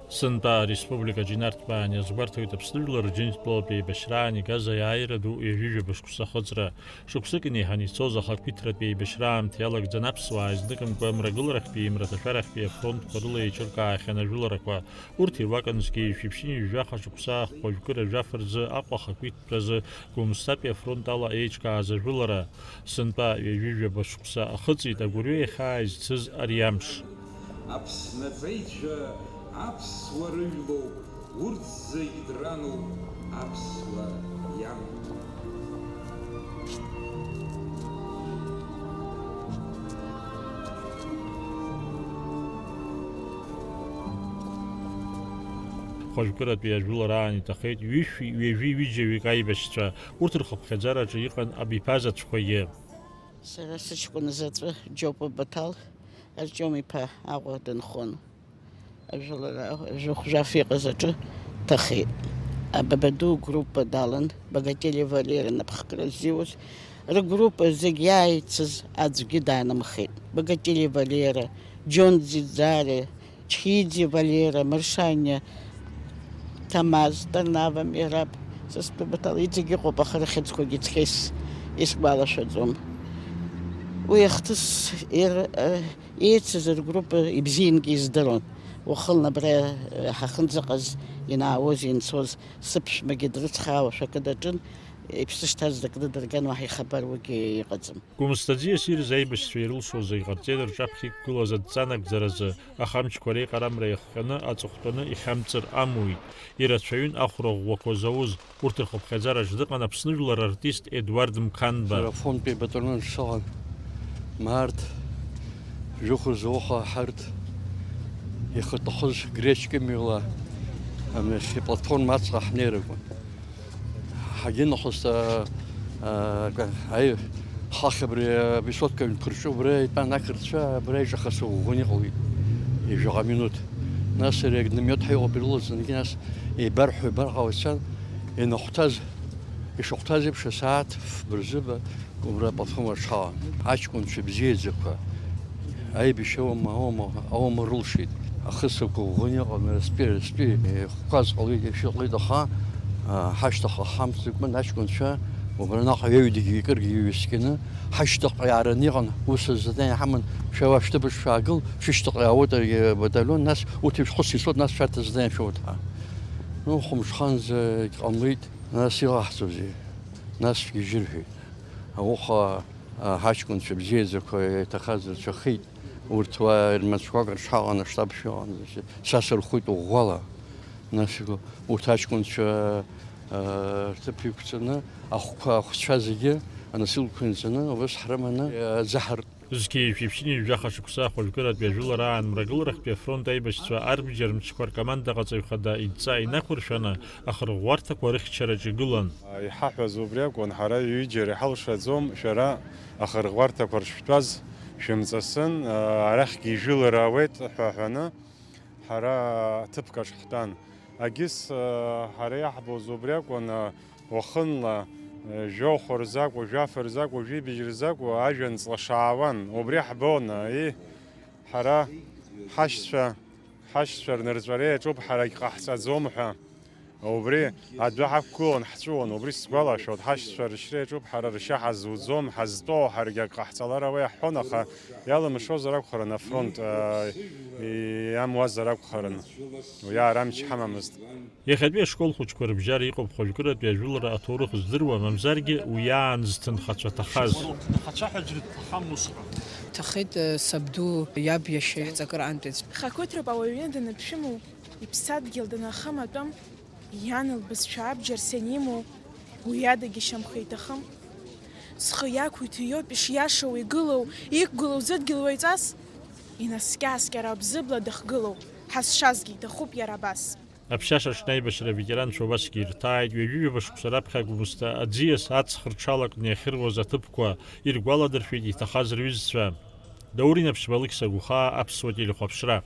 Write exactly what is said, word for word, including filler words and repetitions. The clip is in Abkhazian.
Сынтәа ареспубликаҿы инарҭбааны иазгәарҭоит Аԥсны жәлар Рџьынџьтәылатә еибашьраан игаз аиааира ду ҩажәижәаба шықәса ахыҵра. Шықәсык инеиҳаны ицоз ахақәиҭратә еибашьра аамҭа иалагӡан аԥсуаа изныкымкәа мрагыларахьтәи мраҭашәарахьтәи афронтқәа рыла еиҿыркаахьан ажәыларақәа. Урҭ ируакын зқьи жәшәи ԥшьынҩажәи жәаха шықәса хәажәкыра жәаф рзы Аҟәа ахақәиҭтәразы Гәымсҭатәи афронт ала еиҿкааз ажәылара. Сынтәа ҩажәижәаба шықәса ахыҵит агәырҩа иахьааизцыз ари амш. Аԥсны аҵеицәа аԥсуа рыжәлоуп, урҭ зегь дрануп аԥсуа иан. Хәажәкыратәи ажәылараан иҭахеит ҩышәи ҩажәи ҩыџьаҩык аибашьцәа, урҭ рхыԥхьаӡараҿы иҟан абиԥазаҵәқәагьы. Сара сыҷкәын заҵәы Џьопуа Баҭал Артиом-иԥа Аҟәа дынхон. Ажәылара жәохә-жәаф иҟаз аҿы дҭахеит. Абабаду группа далан, Богатели Валера напхгара ззиуз. Рыгруппа зегь иааицыз аӡәгьы даанымхеит. Богатели Валера, Џьон Ӡиӡаре, Чхиӡе Валера, Мыршаниа Ҭамаз, Тарнава Мераб, са стәы Баҭал, иҵегь иҟоуп, аха рыхьӡқәагьы цқьа ис-, исгәалашәаӡом. Уи ахҭыс ир-, э, еицыз ргруппа ибзиангьы издыруан. Уахынла абра, э, ҳахьынӡаҟаз, инаауаз, инцоз, сыԥшәмагьы дрыцхраауашәа акы даҿын, иԥсы шҭаз дакны дырган, уаҳа ихабар уигьы иҟаӡам. Гәымсҭа аӡиас ирыз аибашьцәа ирылшоз иҟарҵеит рҿаԥхьа иқәгылаз адҵа нагӡаразы, аха амчқәа реиҟарамра иахҟьаны аҵыхәтәаны ихьамҵыр амуит. Ирацәаҩын ахәра ӷәӷәақәа зауз, урҭ рхыԥхьаӡараҿ дыҟан Аԥсны жәлар артист Едуард Мқанба. Сара афронтәи абаталион саҟан, март, жәохә рзы уаҟа ҳарҭ ихаҭахыз гречками-ла, ами, иплатформа аҵаҟа ҳнеир акәын. Ҳагьынахыс, а, а, ка-, аи, ҳахь абри, а, высотка ҩнқәа рҿы убра итәан ақырҭцәа, абра иҿахыс ӷәӷәаны иҟалеит, ҩажәаҟа минуҭ. Нас ари огнемиот ҳәа иҟоуп ирылаҵаны, нас еибарҳәо, еибарҟао ицан, ианахәҭаз, ишахәҭаз еиԥш асааҭ фба рзы ба-, Убра аплатформа аҿы ҳаҟан. Аҷкәынцәа бзиаӡақәа аибашьра ауама, ауама, ауама рылшеит. Ахысрақәа ӷәӷәаны иҟан, растәи, растәи, хәқәа зҟалеит, ишыҟалеит, аха, а, ҳашьҭахьҟа ҳамҭакәын аҷкәынцәа, убра наҟ ҩаҩдагьы икыргьы ҩаскьаны, ҳашьҭахьҟа иаараны иҟан, ус азы задание ҳаман, шәара шәҭыԥаҿ шәаагыл, шәышьҭахьҟа иаауеит абаталион, нас урҭ ишәхәыц ицоит, нас шәарҭ азадание шәоуеит ҳәа. Ну, хәымҽханӡа егьҟамлеит, нас илаҳҵозеи? Нас шәгьежьы рҳәеит. Ауха, а, ҳаҷкәынцәа бзиаӡақәа иҭахаз рацәахеит. Урҭ уа рмаҵәқәак рҽҳаҟан, аштаб шәыҟан, са сырхәит ӷәӷәала. Нас урҭ аҷкәынцәа, а, рҭыԥ иқәҵаны, ахәқәа, ахәцәа зегьы аносилкақәа инҵаны, убас ҳрыманы, а, аӡы ҳарт. Зқьи жәшәи ԥшьынҩажәи жәаха шықәса ахәажәкыратәи ажәылараан мрагыларахьтәи афронт аибашьцәа Арбџьар мчқәа ркомандаҟаҵаҩ хада идҵа инақәыршәаны ахырӷәӷәарҭақәа рыхьчараҿы игылан. Иҳаҳәаз убри акәын, ҳара ҩыџьара иҳалшаӡом, шәара ахырӷәӷәарҭақәа ршәтәаз шәымҵасын, арахьгьы ижәылара ауеит ҳәа ҳәаны, ҳара ҭыԥкаҿ ҳтәан. Агьыс, ҳара иаҳбоз убри акәын, уахынла, жәохә рзакәу, жәаф рзакәу, жәибжь рзакәу ажәҩан ҵла шаауан, убри ҳбон, аиеи, ҳара ҳашьцәа, ҳашьцәа рнырҵәара иаҿуп, ҳарагь ҟаҳҵаӡом ҳәа. Убри адәы ҳақәгылон, ҳҵәыуон, убри сгәалашәоит, ҳашьцәа рышьра иаҿуп, ҳара ршьа ҳазуӡом, ҳазтәоу ҳаргьы ак ҟаҳҵалар ауеи ҳҳәон, аха иалымшозар акәхарын, афронт, аа, иамуазар акәхарын, уи аара амч ҳамамызт. Иахьатәи ашкол хәыҷқәа рыбжьара иҟоуп хәажәкыратәи ажәылара аҭоурых здыруа, мамзаргьы уи аан зҭынхацәа ҭахаз. Ҭынхацәа ҳәа џьара дҭахам усҟан. Ҭахеит, э, сабду иаб иашьа иаҵакыраантәи аӡә. Хақәиҭроуп ауаҩы даныԥшәымоу, иԥсадгьыл данахым атәым, иан лбызшәа абџьар санимоу, уи адагьы шьамхы иҭахым. Зхы иақәиҭу иоуп ишиашоу игылоу, иқәгылоу зыдгьыл уаҩҵас, инаскьа-ааскьара абзыбла дахгылоу, ҳазшазгьы иҭахуп иара абас. Аԥшьаша аҽны аибашьра аветеранцәа убасгьы ирҭааит, ҩажәи ҩаба шықәса раԥхьа Гәымсҭа аӡиас аҵх рҽалакны иахьыруаз аҭыԥқәа, иргәаладыршәеит иҭахаз рҩызцәа. Даур Инаԥшьба, Алықьса Гәхаа, Аԥсуа телехәаԥшра.